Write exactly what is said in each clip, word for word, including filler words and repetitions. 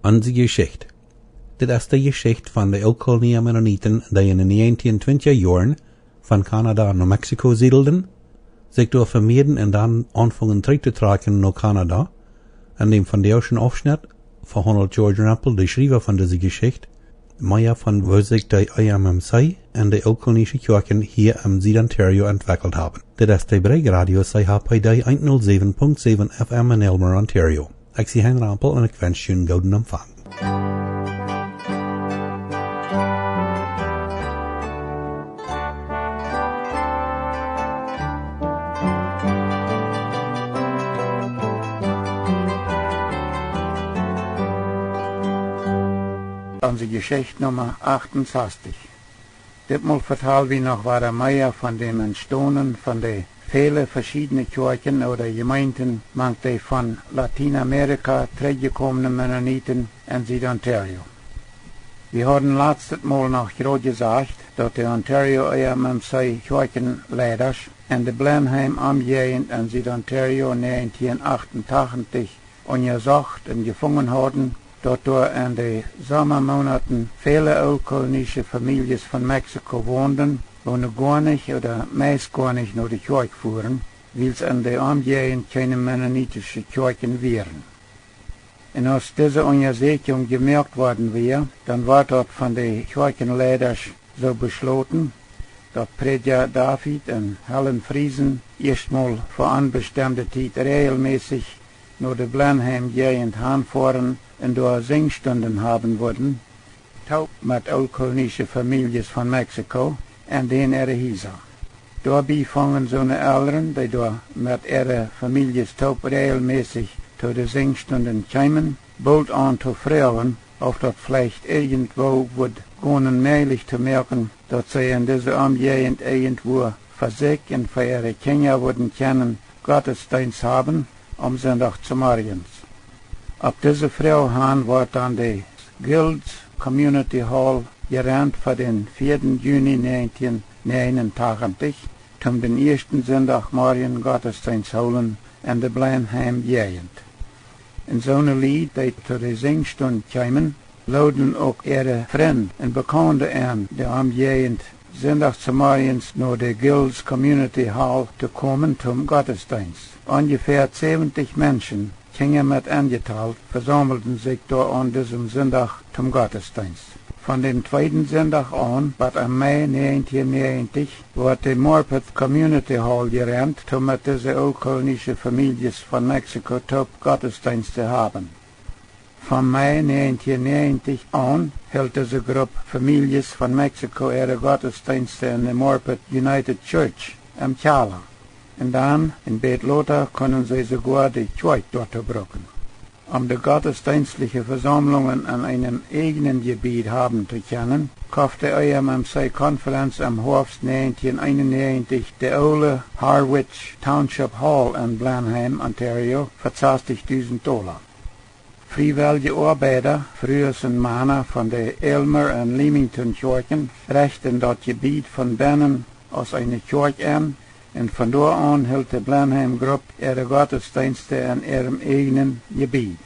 Onse Jeschicht. Dit es de Jeschicht von de Ooltkolonia Mennoniten, dee en de näajentieen twintja Joaren von Kanada no Mexiko siedelden, sikj doa vemieeden un dan aunfungen trigj to trakjen no Kanada. En däm vondoagschen Aufschnitt vehaundelt George Rempel, de Schriewa von dise Jeschicht, mea von woo sikj de E M M C un de ooltkolonische Kjoakjen hia en Sied-Ontario entwekjelt haben. Dit es de Brig Radio C H P D eent null säwen Punkt säwen F M en Aylmer, Ontario. Ekj sie Hein Rempel un ekj wensch junt gooden Empfang. Onse Jeschicht Numma achtunsastich. Ditmol vetal wie noch wada mea von däm Entstonen von de väle veschiedne Kjoakjen ooda Jemeenten mank de von Latienamerika trigjjekomne Mennoniten en Sied-Ontario. Wie hauden latstet Mol noch jrod jesajcht, daut de Ontario E M M C Kjoakjenleidasch en de Blenheim Omjäajent en Sied-Ontario näajentieen achtuntachentich unjasocht un jefungen hauden, daut doa en de Sommamonaten väle ooltkolonische Famieljes von Mexiko wonden, woone goanich ooda meist goanich no de Kjoakj fuaren, wiels en de Omjäajent kjeene mennonitische Kjoakjen wieren. Un aus dise Unjasieekjunk jemoakt worden wia, dan wort daut von de Kjoakjenleidasch soo beschloten, daut Prädja David un Helen Friesen ieeschtmol fa onbestemde Tiet räajelmässich no de Blenheim Jäajent hanfoaren un doa Sinjstunden haben wudden, toop met ooltkolonische Famieljes von Mexiko en dän äare Hiesa. Doabie fungen soone Elren, dee doa met äare Famieljes toop räajelmässich to de Sinjstunden kjeemen, boolt aun to froagen, auf daut veleicht irjentwoo wudd gonen mäajlich to moaken, daut see en dise Omjäajent irjentwua fa sikj un fa äare Kjinja wudden kjennen Gottesdeenst haben aum Sindach zemorjes. Opp dise Froag han wort dan de Guilds Community Hall jerent fa dän vieeden Juni näajentieen näajenuntachentich, toom dän ieeschten Sindach morjen Gottesdeenst hoolen en de Blenheim Jäajent. Un soone Lied, dee to de Sinjstund kjeemen, looden uk äare Frind un Bekaunde en, de Omjäajent Sindach zemorjes no de Guilds Community Hall to komen toom Gottesdeenst. Onjefäa säwentich Menschen, Kjinja met enjetalt, vesaumelden sikj doa aun disem Sindach toom Gottesdeenst. Von däm tweeden Sindach aun, bat em Mai näajentieen näajentich, wort de Morpeth Community Hall jerent, toom met dise ooltkolonische Famieljes von Mexiko toop Gottesdeenst to haben. Vom Mai näajentieen näajentich aun hilt dise Grupp Famieljes von Mexiko äare Gottesdeenst en de Morpeth United Church em Kjalla. Un dan, een bät lota, kunnen see soogoa de Kjoakj doatoo brucken. Om de gottesdeenstliche Vesaumlungen en eenem ieejnen Jebied haben to kjennen, koft de E M M C Konferenz em Hoafst näajentieen eenunnäajentich de oole Harwich Township Hall en Blenheim, Ontario, fa sastich dusent Dolla. Friewellje Oabeida, Frues un Mana von de Aylmer un Leamington Kjoakjen, rechten daut Jebied von bennen aus eene Kjoakj en, un von doa aun hilt de Blenheim Grupp äare Gottesdeenste en äarem ieejnen Jebied.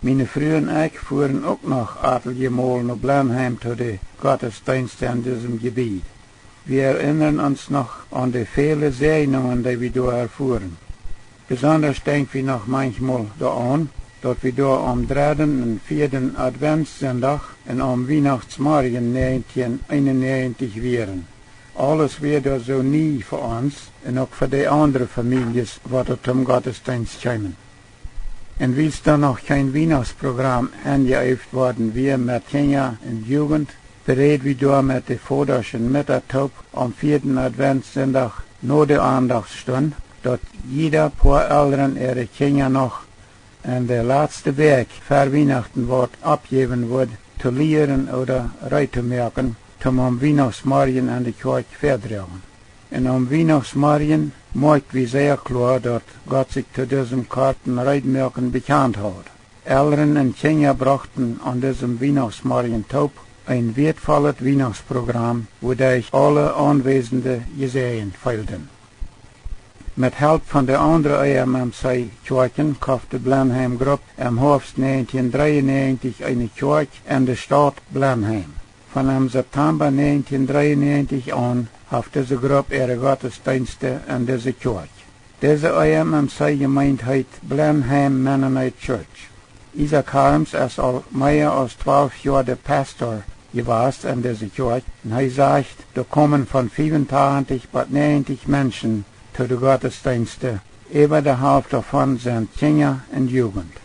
Miene Fru un ekj fuaren uk noch atelje Mol no Blenheim to de Gottesdeenste en disem Jebied. Wie erinnern ons noch aun de väle Säajnungen, dee wie doa erfuaren. Besondasch denkj wie noch manchmol doaraun, daut wie doa aum dredden un vieeden Adventssindach un aum Wienachtsmorjen näajentieen eenunnäajentich wieren. Aules wia doa soo nie fa ons un uk fa de aundre Famieljes, waut doa toom Gottesdeenst kjeemen. Un wiels doa noch kjeen Wienachtsprogram enjeeeft worden wia met Kjinja un Jugent, beräd wie doa met de Vodasch un Mutta toop aum vieeden Adventssindach no de Aundachtsstund, daut jieda Poa Elren äare Kjinja noch en de latste Wäakj ver Wienachten waut oppjäwen wudd to lieren ooda reed to moaken, toom aum Wienachtsmorjen en de Kjoakj väadroagen. Un aum Wienachtsmorjen moakjt wie sea kloa, daut Gott sikj to disem korten Reedmoaken bekjant haud. Elren un Kjinja brochten aun disem Wienachtsmorjen toop een wieetvollet Wienachtsprogram, wuaderch aule Aunwäsende jesäajent feelden. Met Help von de aundre E M M C Kjoakjen koft de Blenheim Grupp em Hoafst näajentieen dreeunäajentich eene Kjoakj en de Staut Blenheim. Von em Septamba näajentieen dreeunäajentich aun haft dise Grupp äare Gottesdeenste en dise Kjoakj. Dise E M M C Jemeent heet Blenheim Mennonite Church. Isaak Harms es aul mea aus twalf Joa de Pastor jewast en dise Kjoakj un hee sajcht, doa komen von fiefuntachentich bat näajentich Menschen to de Gottesdeenste, äwa de Halft doavon sent Kjinja un Jugent.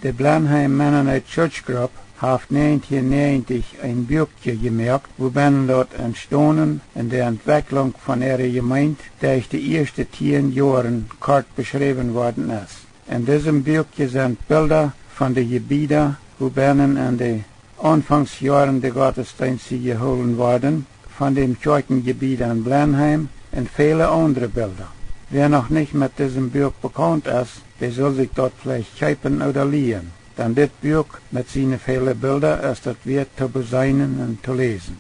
De Blenheim Mennonite Church Grupp haft näajentieen näajentich een Buakje jemoakt, wuabennen daut Entstonen un de Entwekjlunk von äare Jemeent derch de ieeschte tieen Joaren kort beschräwen worden es. En disem Buakje sent Bilda von de Jebieda, wuabennen en de Aunfanksjoaren de Gottesdeenste jehoolen worden, von däm Kjoakjenjebied en Blenheim un väle aundre Bilda. Wäa noch nich met disem Buak bekaunt es, dee sull sikj daut veleicht kjeepen ooda lieen, dan dit Buak met siene väle Bilda es daut wieet to beseenen un to läsen.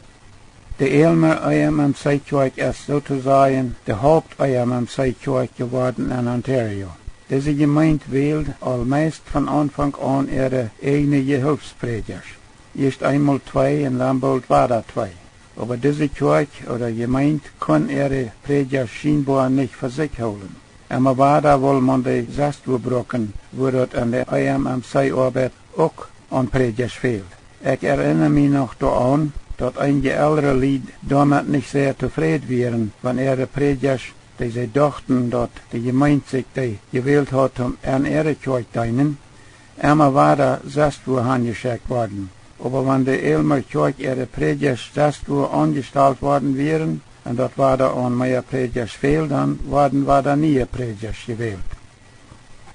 De Aylmer E M M C Kjoakj es soo to sajen de Haupt E M M C Kjoakj jeworden en Ontario. Dise Jemeent wäld aul meist von Aunfank aun äare ieejne Jehilfsprädjasch. Ieescht eenmol twee un dan boolt wada twee. Oba dise Kjoakj ooda Jemeent kunn äare Prädjasch schienboa nich fa sikj hoolen. Emma wada wull maun de sestwua bruken, wua daut en de E M M C Oabeit uk aun Prädjasch fäld. Ekj erinna mie noch doaraun, daut eenje elre Lied doamet nich sea tofräd wieren, wan äare Prädjasch, dee see dochten, daut de Jemeent sikj dee jewält haud toom en äare Kjoakj deenen, emma wada sestwua hanjeschekjt worden. Oba wan de Aylmer Kjoakj äare Prädjasch sestwua aunjestalt worden wieren, un daut wada aun mea Prädjasch fäld, dan worden wada niee Prädjasch jewält.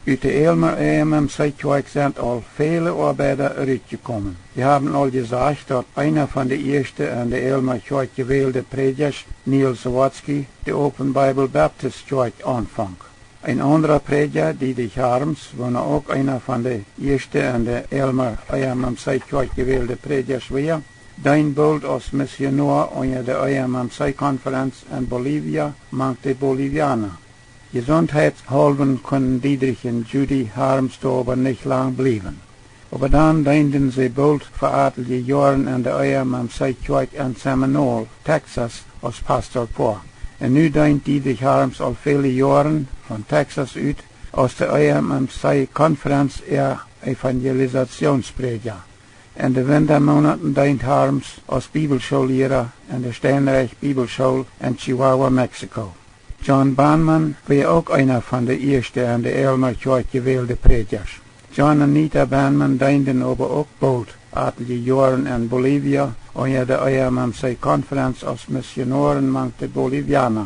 Ut de Aylmer E M M C Kjoakj sent aul väle Oabeida rutjekomen. Wie haben aul jesajcht, daut eena von de ieeschte en de Aylmer Kjoakj jewälde Prädjasch, Neil Sawatzky, de Open Bible Baptist Kjoakj aunfonk. Een aundra Prädja, Dietrich Harms, woona uk eena von de ieeschte en de Aylmer E M M C Kjoakj jewälde Prädjasch wia, deend boolt aus Missionoa unja de E M M C Konferenz en Bolivia mank de Boliviana. Jesuntheitshaulwen kunnen Dietrich un Judy Harms doa oba nich lang bliewen. Oba dan deenden see boolt fa atelje Joaren en de E M M C Kjoakj en Seminole, Texas, aus Pastorpoa. Un nu deent Dietrich Harms aul väle Joaren von Texas ut aus de E M M C Konferenz äa Evangelisatsioonsprädja. En de Wintamonaten deent Harms aus Bibelschoolliera en de Steinreich Bibelschool en Chihuahua, Mexiko. John Banman wia uk eena von de ieeschte en de Aylmer Kjoakj jewälde Prädjasch. John un Nita Banman deenden oba uk boolt atelje Joaren en Bolivia unja de E M M C Konferenz aus Missionoaren mank de Boliviana.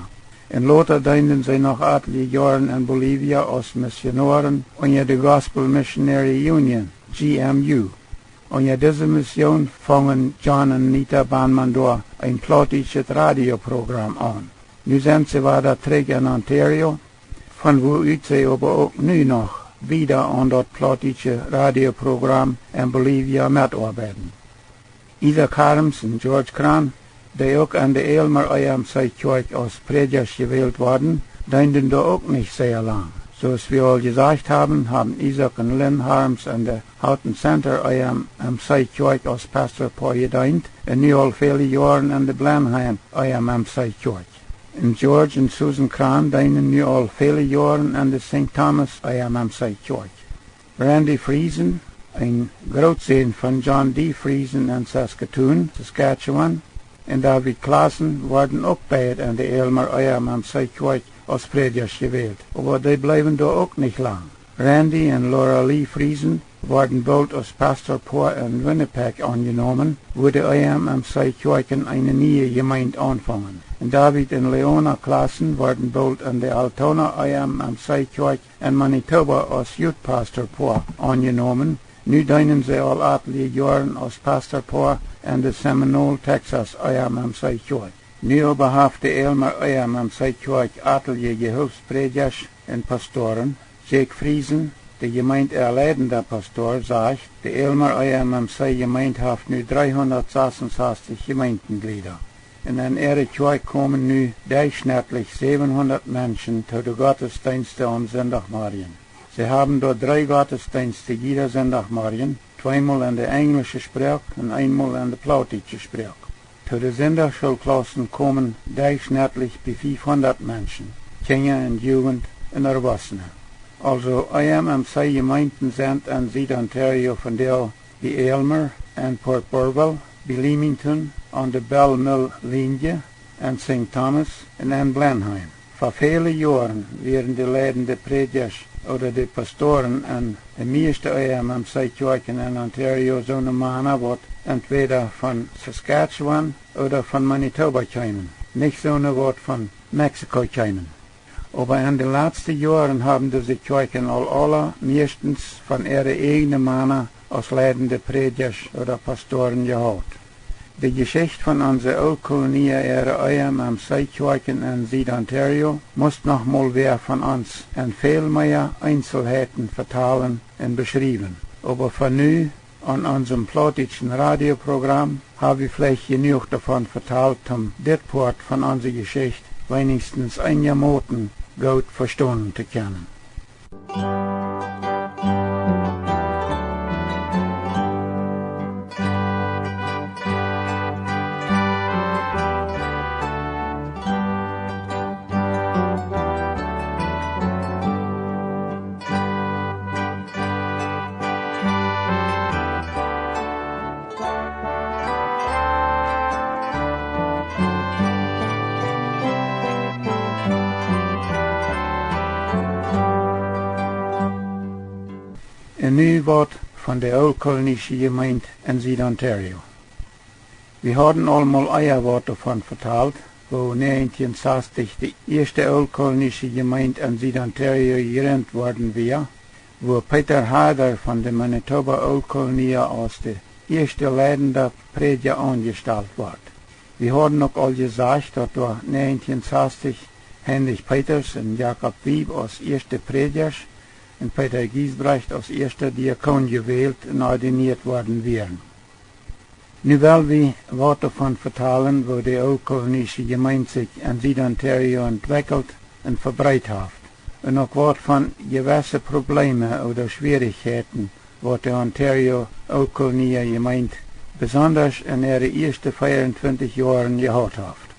Un lota deenden see noch atelje Joaren en Bolivia aus Missionoaren unja de Gospel Missionary Union, G M U. Unja dise Mission fungen John un Nita Banman doa een plautdietschet Radioprogram aun. Nu sent see wada trigj en Ontario, von wua ut see oba uk nu noch wieda aun daut plautdietsche Radioprogram en Bolivia metoabeiden. Isaak Harms un George Krahn, dee uk en de Aylmer E M C Kjoakj aus Prädjasch jewält worden, deenden doa uk nich sea lang. Soo aus wie aul jesajcht haben, haben Isaak un Lynn Harms en de Houghton Center E M M C Kjoakj aus Pastorpoa jedeent un nu aul väle Joaren en de Blenheim E M M C Kjoakj. Un George un Susan Krahn deenen nu aul väle Joaren en de Saint Thomas E M M C Kjoakj. Randy Friesen, een Grootsän von John D. Friesen en Saskatoon, Saskatchewan, un David Klassen worden uk beid en de Aylmer E M M C Kjoakj aus Prädjasch jewält, oba dee bleewen doa uk nich lang. Randy un Laura Lee Friesen worden boolt aus Pastorpoa en Winnipeg aunjenomen, wua de E M M C Kjoakjen eene niee Jemeent aunfungen. Un David un Leona Klassen worden boolt en de Altona E M M C Kjoakj en Manitoba aus Jugendpastorpoa aunjenomen. Nu deenen see aul atelje Joaren aus Pastorpoa en de Seminole, Texas E M M C Kjoakj. Nu oba haft de Aylmer E M M C Kjoakj atelje Jehilfsprädjasch un Pastoren. Jake Friesen, de Jemeent äa leidenda Pastor, sajcht, de Aylmer E M M C Jemeent haft nu dreehundat sasunsastich Jemeentejlieda. Un en äare Kjoakj komen nu derchschnittlich säwenhundat Menschen to de Gottesdeensten aum Sindachmorjen. See haben doa dree Gottesdeensten jieda Sindachmorjen, tweemol en de enjlische Sproak un eenmol en de plautdietsche Sproak. To de Sindachschoolklaussen komen derchschnittlich bie fiefhundat Menschen, Kjinja un Jugend un Erwossene. Aulsoo E M M C Jemeenten sent en Sied-Ontario vondoag bie Aylmer en Port Burwell, bie Leamington, aun de Bell Mill Linie, en Saint Thomas un en Blenheim. Fa väle Joaren wieren de leidende Prädjasch ooda de Pastoren en de mieeschte E M M C Kjoakjen en Ontario soone Mana, waut entwäda von Saskatchewan ooda von Manitoba kjeemen, nich soone, waut von Mexiko kjeemen. Oba en de latste Joaren haben dise Kjoakjen aul aula mieeschtens von äare ieejne Mana aus leidende Prädjasch ooda Pastoren jehaut. De Jeschicht von onse Ooltkolonia äare E M M C Kjoakjen en Sied-Ontario must noch mol wäa von ons en väl mea Eenselheiten vetalen un beschriewen. Oba fa nu, aun onsem plautdietschen Radioprogram, hab wie veleicht jenuach doavon vetalt, om dit Poat von onse Jeschicht weenichstens eenjamoten goot vestonen to kjennen. Un nu waut von de Ooltkolonische Jemeent en Sied-Ontario. Wie hauden aul mol ea waut doavon vetalt, woo näajentieen sastich de ieeschte Ooltkolonische Jemeent en Sied-Ontario jejrint worden wia, wua Peter Harder von de Manitoba Ooltkolonia aus de ieeschte leidenda Prädja aunjestalt wort. Wie hauden uk aul jesajcht, daut doa näajentieen sastich Heinrich Peters un Jakob Wiebe aus ieeschte Prädjasch un Peter Giesbrecht aus ieeschte Diakon jewält un ordinieet worden wieren. Nu well wie waut doavon vetalen, woo de Ooltkolonische Jemeent sikj en Sied-Ontario entwekjelt un vebreet haft, un uk waut von jewesse Probleemen ooda Schwierichkjeiten, waut de Ontario Ooltkolonia Jemeent besondasch en äare ieeschte veeauntwintich Joaren jehaut haft.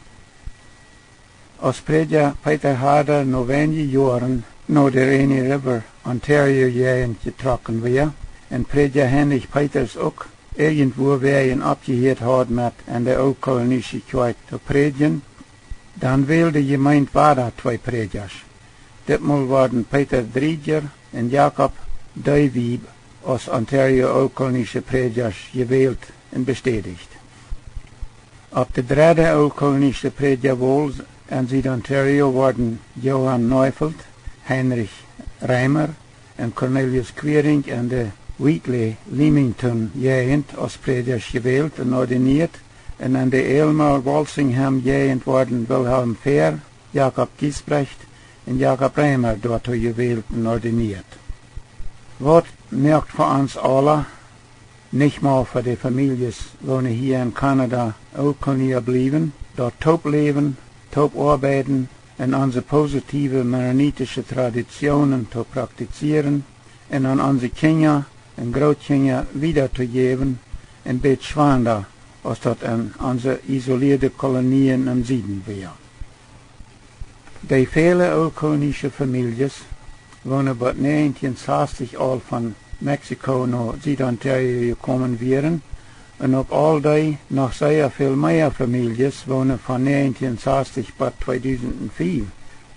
Aus Prädja Peter Harder no weinje Joaren no de Rainy River, Ontario Jäajent jetrocken wia, un Prädja Heinrich Peters uk irjentwua wäajen oppjehieet haud met en de Ooltkolonische Kjoakj to prädjen, dan wäld de Jemeent wada twee Prädjasch. Ditmol worden Peter Driedger un Jakob D. Wiebe aus Ontario Ooltkolonische Prädjasch jewält un bestädicht. Opp de dredde Ooltkolonische Prädjawol en Sied-Ontario worden Johann Neufeld, Heinrich Reimer un Cornelius Quiring en de Wheatley, Leamington Jäajent aus Prädjasch jewält un ordinieet, un en de Aylmer, Walsingham Jäajent worden Wilhelm Fehr, Jakob Giesbrecht un Jakob Reimer doatoo jewält un ordinieet. Waut moakt fa ons aula, nich mau fa de Famieljes, woone hia en Kanada Ooltkolonia bliewen, daut Toopläwen, Toopoabeiden un onse positive mennonitische Traditionen to praktizieren un aun onse Kjinja un Grootkjinja wieda to jäwen, een bät schwanda, aus daut en onse isolieede Kolonien em Sieden wia. De väle ooltkolonische Famieljes, woone bot näajentieen sastich aul von Mexiko no Sied-Ontario jekomen wieren, un uk aul dee noch sea väl mea Famieljes, woone von näajentieen sastich bot tweedusent fief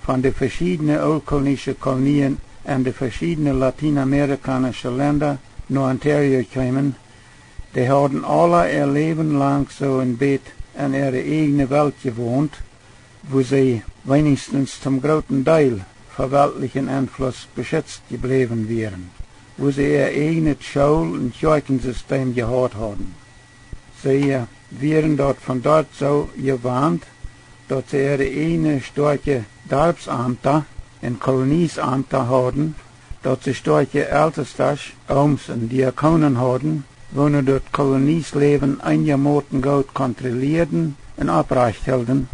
von de veschiedne ooltkolonische Kolonien en de veschiedne latienamerikaunsche Lenda no Ontario kjeemen, dee hauden aula äa Läwen lang soo een bät en äare ieejne Welt jewont, wua see weinichstens toom grooten Deel ver weltlichen Enfluss beschitzt jebläwen wieren, wua see äa ieejnet School- un Kjoakjensistem jehaut hauden. See wieren daut von doa soo jewant, daut see äare ieejne stoakje Darpsamta un Koloniesamta hauden, daut see stoakje Eltestasch, Ooms un Diakonen hauden, woone daut Koloniesläwen eenjamoten goot kontrolieeden un opprajcht hilden,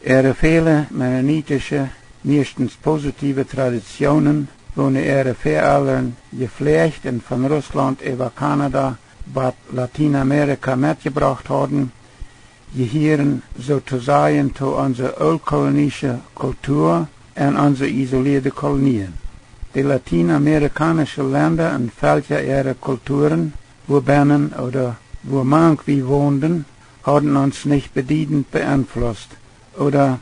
äare väle mennonitische, mieeschtens positiewe Traditionen, woone äare Väaelren jefläajt un von Russlaunt äwa Kanada bat Latienamerika metjebrocht hauden, jehieren soo to sajen to onse ooltkolonische Kultua en onse isolieede Kolonien. De latienamerikaunische Lenda un Velkja äare Kulturen, wua bennen ooda wua mank wie wonden, hauden ons nich bediedent beenflusst ooda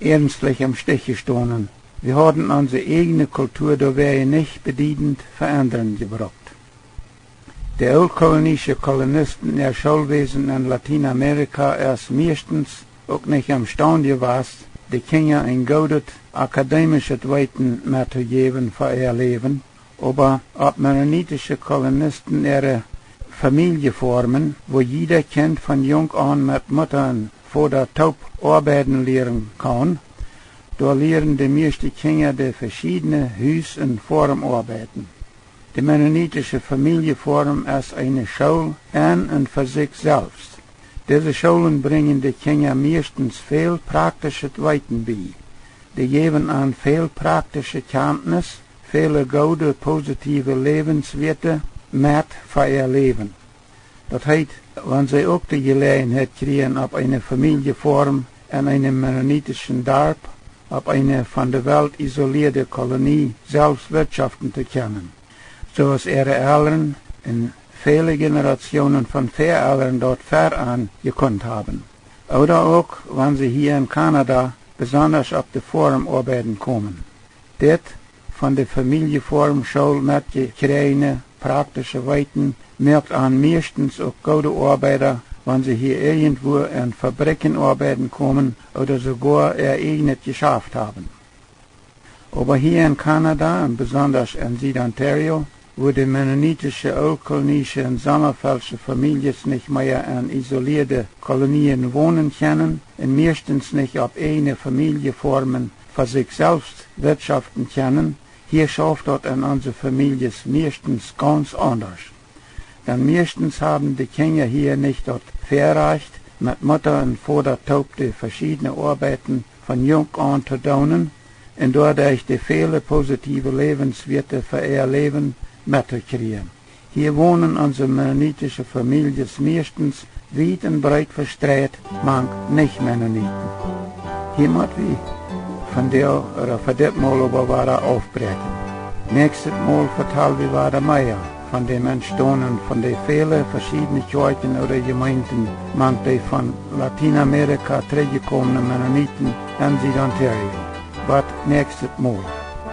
iernstlich em Stich jestonen. Wie hauden onse ieejne Kultua doawäajen nich bediedent veendren jebrukt. De ooltkolonische Kolonisten äa Schoolwäsen en Latienamerika es mieeschtens uk nich emstaund jewast, de Kjinja een goodet akademischet Weeten mettojäwen fa äa Läwen, oba opp mennonitische Kolonisten äare Famieljeformen, wua jieda Kjint von junk aun met Mutta un Voda toop oabeiden lieren kaun, doa lieren de mieeschte Kjinja de veschiedne Hus- un Foarmoabeiten. De mennonitische Famieljeform es eene School en un fa sikj selfst. Dise Schoolen brinjen de Kjinja mieeschtens väl praktischet Weeten bie. Dee jäwen an väl praktische Kjantnis, väle goode positiewe Läwenswieete met fa äa Läwen. Daut heet, wan see uk de Jeläajenheit kjrieen, opp eene Famieljeform en eenem mennonitischen Darp, opp eene von de Welt isolieede Kolonie selfst wirtschoften to kjennen, soo aus äare Elren un väle Generationen von Väaelren daut ver an jekunt haben. Ooda uk, wan see hia en Kanada besondasch opp de Foarm oabeiden komen. Dit von de Famieljeformschool metjekjräajene praktische Weeten moakt an mieeschtens uk goode Oabeida, wan see hia irjentwua en Fabrikjen oabeiden komen ooda soogoa äa ieejnet Jeschaft haben. Oba hia en Kanada un besondasch en Sied-Ontario, wua de mennonitische, ooltkolonische un sommafeldsche Famieljes nich mea en isolieede Kolonien wonen kjennen un mieeschtens nich opp ieejne Famieljeformen fa sikj selfst wirtschoften kjennen, hia schauft daut en onse Famieljes mieeschtens gaunz aundasch. Dan mieeschtens haben de Kjinja hia nich daut Väarajcht, met Mutta un Voda toop de veschiedne Oabeiten von junk aun to doonen un doaderch de väle positiewe Läwenswieete fa äa Läwen mettokjrieen. Hia wonen onse mennonitische Famieljes mieeschtens wiet un breet vestreit mank Nich-Mennoniten. Hia mott wie vondoag ooda fa dit Mol oba wada aufbräakjen. Näakjstet Mol vetal wie wada mea von däm Entstonen von de väle veschiedne Kjoakjen ooda Jemeenten mank de von Latienamerika trigjjekomne Mennoniten en Sied-Ontario. Bat näakjstet Mol,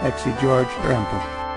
ekj sie George Rempel.